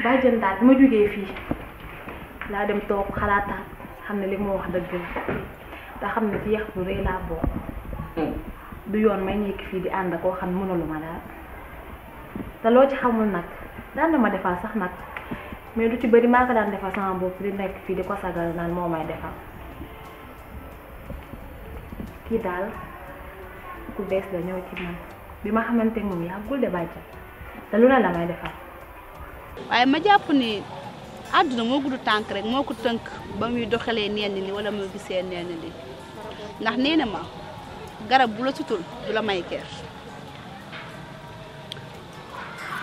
bàjjen daal bi ma jógee fii laa dem toog xalaataat xam ne li ma wax dëgg la te xam ne ci yax bu rëy laa bokk du yoon may nekk fii di ànd koo xam ne mënalu ma daal te loo ci xamul nag daan na ma defal sax nag mais du ci bëri maa ko daan defal sama bopp di nekk fii di ko sagal naan moo may defal kii daal ku bees la ñëw ci man bi ma xamante moom yàggul de bàjjen te lu ne la may defal waaye ma jàpp ni àdduna moo gudd tànk rek moo ko tënk ba muy doxalee nenn li wala muy gisee nenn li ndax nee na ma garab bu la sutul du la may ker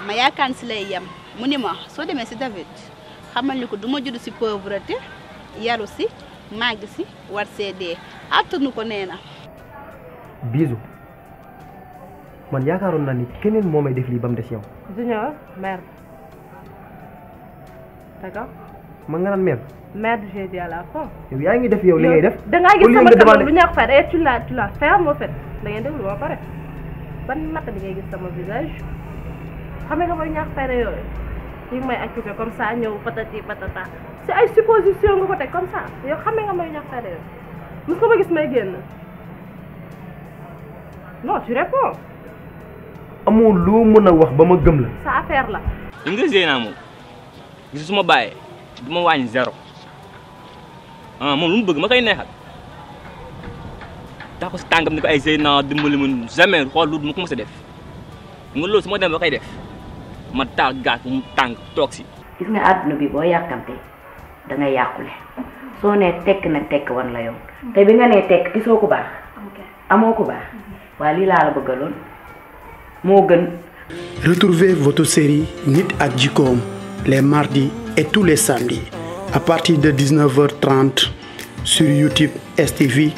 ma yaakaar si lay yem mu ni ma soo demee si David xamal ni ko du ma judd si pauvreté yaru si màgg si war see dee attanu ko nee na Bijou man yaakaaroon naa ni keneen moo may def lii ba mu des yow. Junior merde d'accord man nga naan merde. merde j'ai dit à la fin. yow yaa ngi def yow li ngay def. da ngaa gis sama kanam bu ñàkk fay tu l'as ferme en fait da ngeen déglu ba pare ban naka di ngay gis sama visage xam nga mooy ñàkk fay yooyu yi may occupé comme ça ñëw patati patata c'est ay supposition nga ko teg comme ça yow xam nga mooy ñàkk fay yooyu mos ko ma gis may génn non tu réponds. amoo loo mën a wax ba ma gëm la. sa affaire la. li nga Zeyna moom gis su ma bàyyee du ma wàññi zéro moom lu mu bëgg ma koy neexal tax ko si tàngam ni ko ay Zeyna dimbali ma jamais xool lu ma ko mës a def nga loolu su ma dem ba koy def ma taal gaas bu mu tàng toog si. gis nga àdduna bi boo yàkkamte da ngay yàqule soo nee tekk nag tekk wan la yoon te bi nga nee tekk gisoo ko baax amoo ko baax waaye lii laa la bëggaloon moo gën. Retrouvez votre série Nit ak Jikkoom les mardis et tous les samedis à partir de 19h30 sur YouTube STV